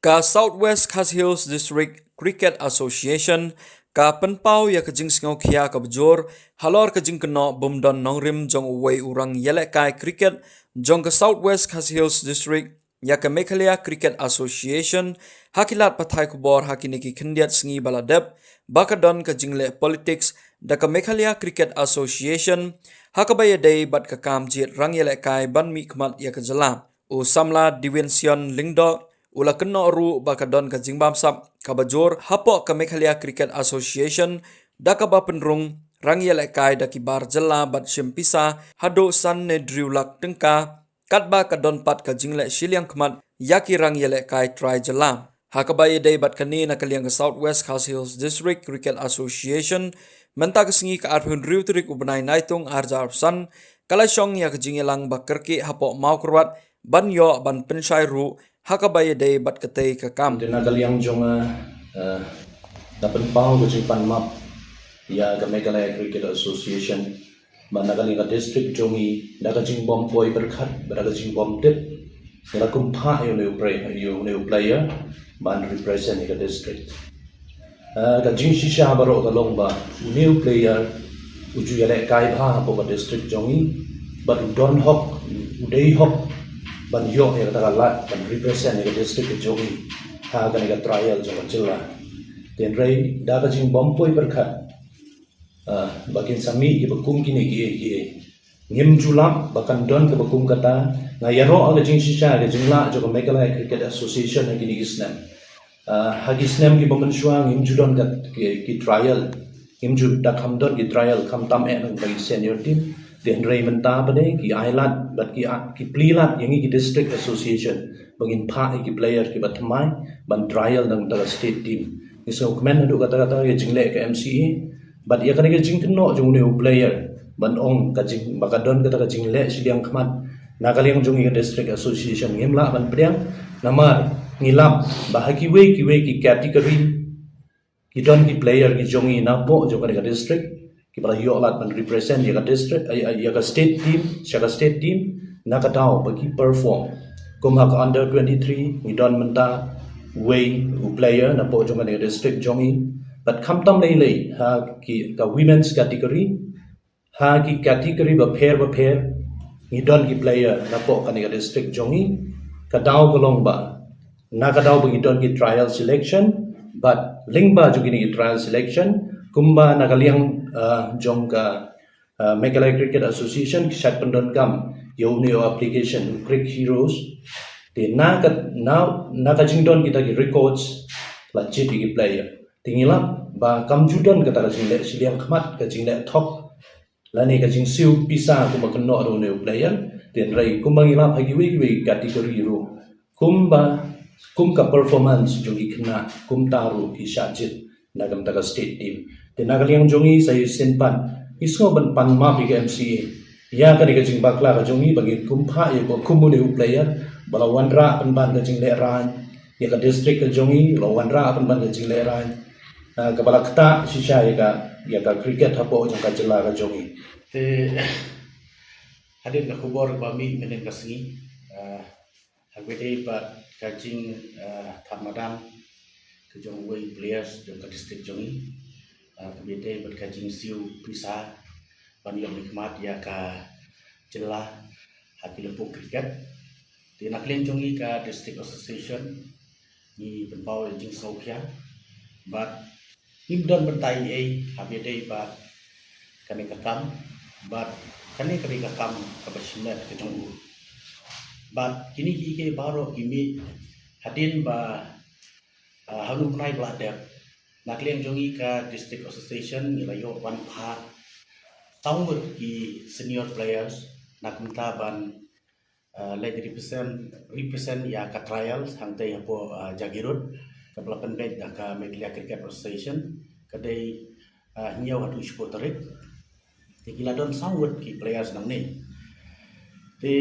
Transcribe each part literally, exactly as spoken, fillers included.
Ka South West Khasi Hills District Cricket Association ka pynpaw ïa ka jingsngewkhia kaba jur halor ka jingkynnoh bym don nongrim jong uwei u rangïalehkai cricket jong ka South West Khasi Hills District ïa ka Meghalaya Cricket Association ha ki lad pathai khubor ha kine ki khyndiat sngi ba la dep ba ka don ka jingleh politics da ka Meghalaya Cricket Association ha kaba ïadei bad ka kam jied rangïalehkai ban mihkhmat ïa ka jylla. U samla Diwension Lyngdoh u la kynnoh ruh ba ka don ka jingbamsap kaba jur hapoh ka Meghalaya Cricket Association da kaba pynrung rangïalehkai da ki bar jylla bad shim pisa haduh san ne hynriew lak tyngka katba ka don pat ka jingleh shiliang khmat ïa ki rangïalehkai trai jylla. Ha kaba ïadei bad kane, na ka liang ka South West Khasi Hills District Cricket Association mynta ka sngi ka arphew hynriew tarik u bnai Naitung arhajar arphew san ka la shong ïa ka jingïalang ba kyrkieh hapoh Mawkyrwat ban ïoh ban pynshai ruh ha kaba ïadei bad katei ka kam. Te na ka liang jong nga, eh, da pynpaw ka jingpan map ïa ka Meghalaya Cricket Association, ba na ka liang ka district jong ngi da ka jingbym poi pyrkhat bad da ka jingbym tip, ngi la kum phah ïa une u pre-, ïa une u player ban represent ïa ka district. Ah, ka jingshisha baroh ka long ba une u player u ju ïalehkai bha hapoh ka district jong ngi bad u don hok, u dei hok ban ïoh ïa kata ka lad ban represent ïa ka district ka jong ngi ha kane ka trial jong ka jylla. Te hynrei da ka jingbym poi pyrkhat, ah, ba kin sa mih kiba kum kine kiei kiei. Ngim ju lap ba kan don kaba kum kata. Nga ïaroh ha ka jingshisha ka jinglah jong ka Meghalaya Cricket Association ha kine ki snem. Ah, ha ki snem kiba mynshuwa ngim ju don ka, ki, ki trial. Ngim ju da kham don ki trial khamtam eh na ka bynta ki senior team. Te hynrei mynta pat de ki ai lad bad ki a-, ki plie lad ïa ngi ki district association ba ngin phah ïa ki player kiba thymmai ban trial na ka bynta ka state team. Ngi sngewkmen haduh katta katta ïa ka jingleh ka M C A bad ïa kane ka jingkynnoh jong une u player ban ong ka jing, ba ka don kata ka jingleh shiliang khmat na ka liang jong ngi ka district association ngim lah ban pdiang. Namar ngi lap ba ha kiwei kiwei ki category ki don ki player ki jong ngi napoh jong kane ka district kiba la ïoh lad ban represent ïa ka district, ïa, ïa ka state team, sha ka state team na ka daw ba ki perform. Kum ha ka under twenty-three ngi don mynta uwei u player napoh jong kane ka district jong ngi. Bad khamtam lei lei ha ki, ka women's category, ha ki category bapher bapher ngi don ki player napoh kane ka district jong ngi. Ka daw ka long ba na ka daw ba ngi don ki trial selection, bad lyngba jong kine ki trial selection, kumba na ka liang, ah, jong ka, ah, Meghalaya Cricket Association ki shait pyndonkam ïa une u application u Crick Heroes. Te na ka, na, na ka jingdon kita ki records la jied ïa ki player. Te ngi lap ba kam ju don kata ka jingleh shiliang khmat, ka jingleh thok lane ka jingsiew pisa kumba kynnoh da une u player. Te hynrei kumba ngi lap ha kiwei kiwei ki category ruh, kumba, kum ka performance jong ki khynnah kumta ruh ki shah jied na ka bynta ka state team. Te na ka liang jong ngi sa shisien pat ngi sngew ban pan map ïa ka M C A ïa kane ka jingbakla ka jong ngi ba ngi kum phah ïa ba kum une u player ba la wanrah pynban ka jinglehrain ïa ka district ka jong ngi, la wanrah pynban ka jinglehrain, ah, kaba la ktah shisha ïa ka, ïa ka cricket hapoh jong ka jylla ka jong ngi. Te hadien ka khubor ba mih mynhynnin ka sngi, ah, ha kaba ïadei bad ka jing, ah, thad madan ka jong uwei u players jong ka district jong ngi, ah, kaba ïadei bad ka jingsiew pisa ban ïoh mihkhmat ïa ka jylla ha ki lympung cricket. Te na ka liang jong ngi ka District Association ngi pynpaw ïa ka jingsngewkhia bad ngim don bynta ei ei ha kaba ïadei bad kane ka kam, bad kane ka dei ka kam kaba shimet ka jong u. Bad kine kiei kiei baroh ki mih hadien ba, ah, ha une u bnai ba la dep, na ka liang jong ngi ka District Association ngi la ïoh ban phah saw ngut ki senior players na ka bynta ban, ah, leit represent, represent ïa ka trials hangtei hapoh, ah, Jagiroad, kaba la pynbeit da ka Meghalaya Cricket Association, ka dei, ah, hynñiew haduh shiphew tarik. Te ki la don saw ngut ki players nangne. Te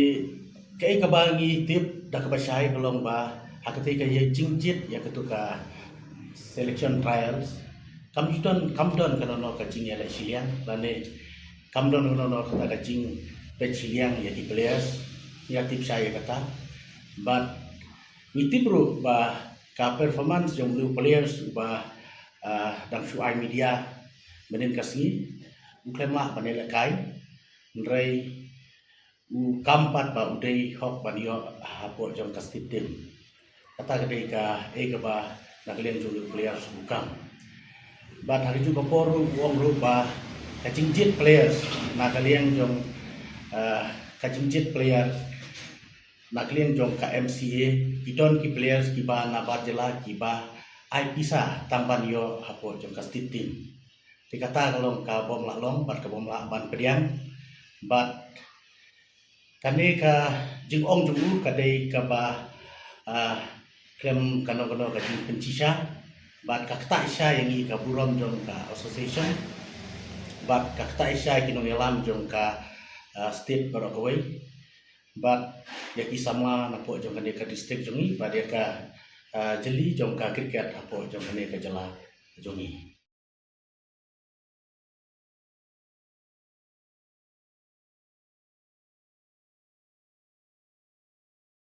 Kaei kaba ngi tip da kaba shai ka long ba ha katei ka ïa jingjied ïa katu ka selection trials kam don, kam don kano kano ka jingïaleh shiliang lane kam don kano kano kata ka jingpeit shiliang ïa ki players. Ngi tip shai ïa kata. Bad ngi tip ruh ba ka performance jong u players uba, ah, dang shu ai media mynhynnin ka sngi, u khlem lah ban ïalehkai, hynrei u kam pat ba u dei hok ban ïoh hapoh jong ka state team. Kata ka dei kaei kaba na ka liang jong u players u kam. Bad ha kajuh ka por ruh u ong ruh ba ka jingjied players na ka liang jong, ah, ka jingjied player na ka liang jong ka M C A, ki don ki players kiba na bar jylla kiba ai pisa tang ban ïoh hapoh jong ka state team. Te kata ka long ka bym lah long bad ka bym lah ban pdiang. Bad kane ka jingong jong u ka dei kaba, ah, khlem kano kano ka jingpynshisha. Bad ka ktah shisha ïa ngi ka burom jong ka association. Bad ka ktah shisha ïa ki nongïalam jong ka, ah, state baroh kawei. Bad ïa ki samla napoh jong kane ka district jong ngi bad ïa ka, ah, jylliew jong ka cricket hapoh jong kane ka jylla jong ngi.